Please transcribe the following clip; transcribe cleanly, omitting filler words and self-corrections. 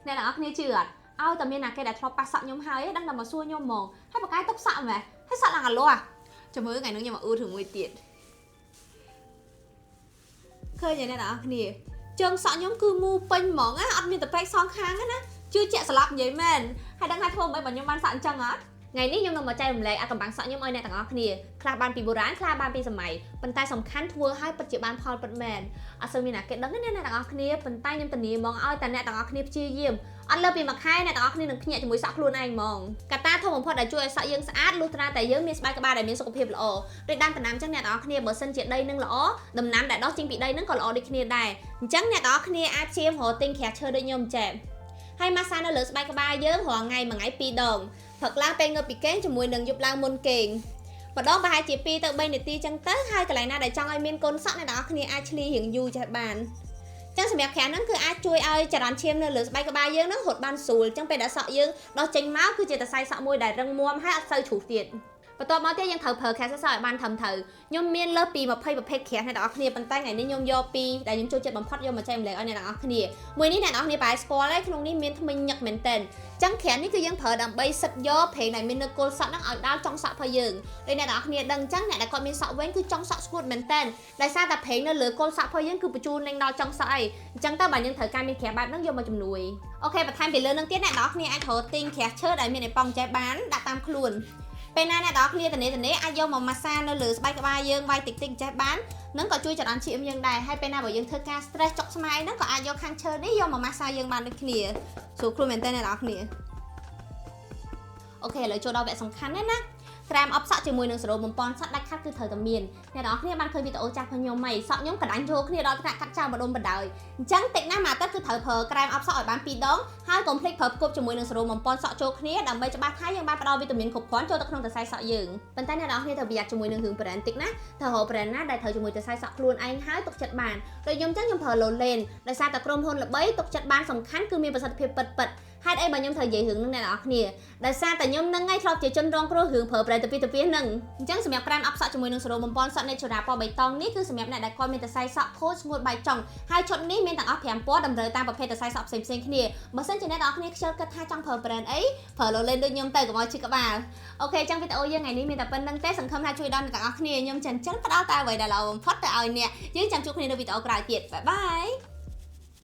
អ្នកទាំងអស់គ្នាជឿអត់ឲ្យតែមានណាគេដែលធ្លាប់ប៉ះសក់ខ្ញុំហើយដឹងតែមកសួរខ្ញុំហ្មងហើយបកកាយទុកសក់ម៉េះហើយសក់ឡើងអាលាស់ចាំមើលថ្ងៃនោះខ្ញុំមកអ៊ូរឿងមួយទៀតឃើញទេអ្នកទាំងអស់គ្នាជើងសក់ខ្ញុំគឺមូពេញហ្មងណាអត់មានតពេកសងខាងទេណាជឿជាក់ស្លាប់និយាយមែនហើយដឹងថាធ្វើមិនបើខ្ញុំបានសក់អញ្ចឹងអត់ថ្ងៃនេះខ្ញុំនឹងមកចែករំលែកអាកំបាំងសក់ខ្ញុំឲ្យអ្នកទាំងអស់គ្នាខ្លះបានពីបុរាណខ្លះបានពីសម័យប៉ុន្តែសំខាន់ធ្វើឲ្យពិតជាបានផលពិតមែនអត់សូវមានអ្នកគេដឹងទេណាអ្នកទាំងអស់គ្នាប៉ុន្តែខ្ញុំធានាមកឲ្យតែអ្នកទាំងអស់គ្នាព្យាយាមអត់លើសពីមួយខែអ្នកទាំងអស់គ្នានឹងភ្ញាក់ជាមួយសក់ខ្លួនឯងហ្មងកត្តាធំបំផុតដែលជួយឲ្យសក់យើងស្អាតលុះត្រាតែយើងមានស្បែកក្បាលដែលមានសុខភាពល្អដូចដើមដំណាំអញ្ចឹងអ្នកទាំងអស់គ្នាបើសិនជាដីនឹងល្អដំណាំដែលដុះចេញពីដីនឹងក៏ល្អដូចគ្នាដែរអញ្ចឹងអ្នកទាំងអស់គ្នាអាចព្យាយាមរកទិញក្រាស់ឈើដូចខ្ញុំចែហើយម៉ាស្សានៅលើស្បែកក្បាលយើងរាល់ថ្ងៃមួយថ្ងៃ2ដងព្រឹកឡើងពេលងើបពីគេងជាមួយនឹងយប់ឡើងមុនគេងម្ដងប្រហែលជា2ទៅ3នាទីចឹងទៅហើយកន្លែងណាដែលចង់ឲ្យមានកូនសក់អ្នកទាំងអស់គ្នាអាចឆ្លីរៀងយូរចេះបានចឹងសម្រាប់ក្រាស់ហ្នឹងគឺអាចជួយឲ្យចរន្តឈាមនៅលើស្បែកក្បាលយើងហ្នឹងរត់បានស្រួលចឹងពេលដែលសក់យើងដោះចេញមកគឺជាសរសៃសក់មួយដែលរឹងមាំហើយអត់សូវជ្រុះទៀតបន្ទាប់មកទៀតយើងត្រូវប្រើក្រាស់សក់ឲ្យបានត្រឹមត្រូវខ្ញុំមានលើសពី20ប្រភេទក្រាស់អ្នកទាំងអស់គ្នាប៉ុន្តែថ្ងៃនេះខ្ញុំយកពីដែលខ្ញុំចូលចិត្តបំផុតយកមកចែករំលែកឲ្យអ្នកទាំងអស់គ្នាមួយនេះអ្នកទាំងអស់គ្នាប្រហែលស្គាល់ហើយក្នុងនេះមានធ្មេញញឹកមែនទែនចឹងក្រាស់នេះគឺយើងប្រើដើម្បីសិតយកប្រេងដែលមាននៅគល់សក់ហ្នឹងឲ្យដល់ចុងសក់របស់យើងដោយអ្នកទាំងអស់គ្នាដឹងចឹងអ្នកដែលគាត់មានសក់វែងគឺចុងសក់ស្ងួតមែនទែនដោយសារតែប្រេងនៅលើគល់សក់របស់យើងគឺបញ្ជូននឹងដល់ចុងសក់អីអញ្ចឹងទៅបើយើងត្រូវការមានក្រាស់បែបហ្នឹងយកមកជំនួយ OK បន្ថែមពីលើនឹងទៀតអ្នកទាំងអស់គ្នាអាចរកទិញក្រាស់ឈើដែលមានអេប៉ុងចេះបានដាក់តាមខ្លួនពេលណាអ្នកទាំងអស់គ្នាតនេតនេអាចយកមកម៉ាស្សានៅលើស្បែកក្បាលយើងវាយតិចតិចចេះបាននឹងក៏ជួយចរន្តឈាមយើងដែរហើយពេលណាបើយើងធ្វើការ stress ចុកស្មៃហ្នឹងក៏អាចយកខាងឈើនេះយកមកម៉ាស្សាយើងបានដូចគ្នាស្រួលខ្លួនមែនតើអ្នកទាំងអស់គ្នាOK ឥឡូវចូលដល់វគ្គសំខាន់ណាណាក្រែមអបសក់ជាមួយនឹងសេរ៉ូបំពន់សក់ដាច់ខាត់គឺត្រូវតែមានអ្នកទាំងអស់គ្នាបានឃើញវីដេអូចាស់របស់ខ្ញុំហីសក់ខ្ញុំកដាញ់ចូលគ្នាដល់ថ្នាក់កាត់ចោលម្ដុំបណ្ដោយអញ្ចឹងតិចណាស់មួយអាទិត្យគឺត្រូវប្រើក្រែមអបសក់ឲ្យបាន2ដងហើយកុំភ្លេចប្រើផ្គប់ជាមួយនឹងសេរ៉ូបំពន់សក់ចូលគ្នាដើម្បីច្បាស់ថាយើងបានផ្ដល់វីតាមីនគ្រប់គ្រាន់ចូលទៅក្នុងសរសៃសក់យើងប៉ុន្តែអ្នកទាំងអស់គ្នាត្រូវប្រយ័ត្នជាមួយនឹងរឿង brand តិចណាត្រូវរក brand ណាដែលត្រូវជាមួយសរសៃសក់ខ្លួនឯងហើយទុកចិត្តបានដូចខ្ញុំចឹងខ្ញុំប្រើ Lolane ដោយសារតែក្រុមហ៊ុនល្បីទុកចិត្តបានសំខាន់គឺមានប្រសិទ្ធភាពពិតពិតហេតុអីបើខ្ញុំត្រូវនិយាយរឿងនឹងអ្នកទាំងអស់គ្នាដោយសារតែខ្ញុំនឹងឯងធ្លាប់ជាជនរងគ្រោះរឿងប្រើ brand ទៅពីទៅពីហ្នឹងអញ្ចឹងសម្រាប់ក្រែមអបសក់ជាមួយនឹងសេរ៉ូបំពន់សក់ Natura ពណ៌បៃតងនេះគឺសម្រាប់អ្នកដែលគាត់មានសរសៃសក់ខូចស្ងួតបែកចុងហើយឈុតនេះមានទាំងអស់5ពណ៌តម្រូវតាមប្រភេទសរសៃសក់ផ្សេងៗគ្នាបើសិនជាអ្នកទាំងអស់គ្នាខ្ជិលគិតថាចង់ប្រើ brand អីប្រើ Lolane ដូចខ្ញុំទៅកុំឲ្យឈឺក្បាល OK ចឹងវីដេអូយើងថ្ងៃនេះមានតែប៉ុណ្្នឹងទេសង្ឃឹមថាជួយដល់អ្នកទាំងអស់គ្នាខ្ញុំចិនចិនផ្ដល់តែអ្វីដែលល្អបំផុតទៅឲ្យអ្នកយើងចាំជួបគ្នានៅវីដេអូក្រោយទៀត bye bye.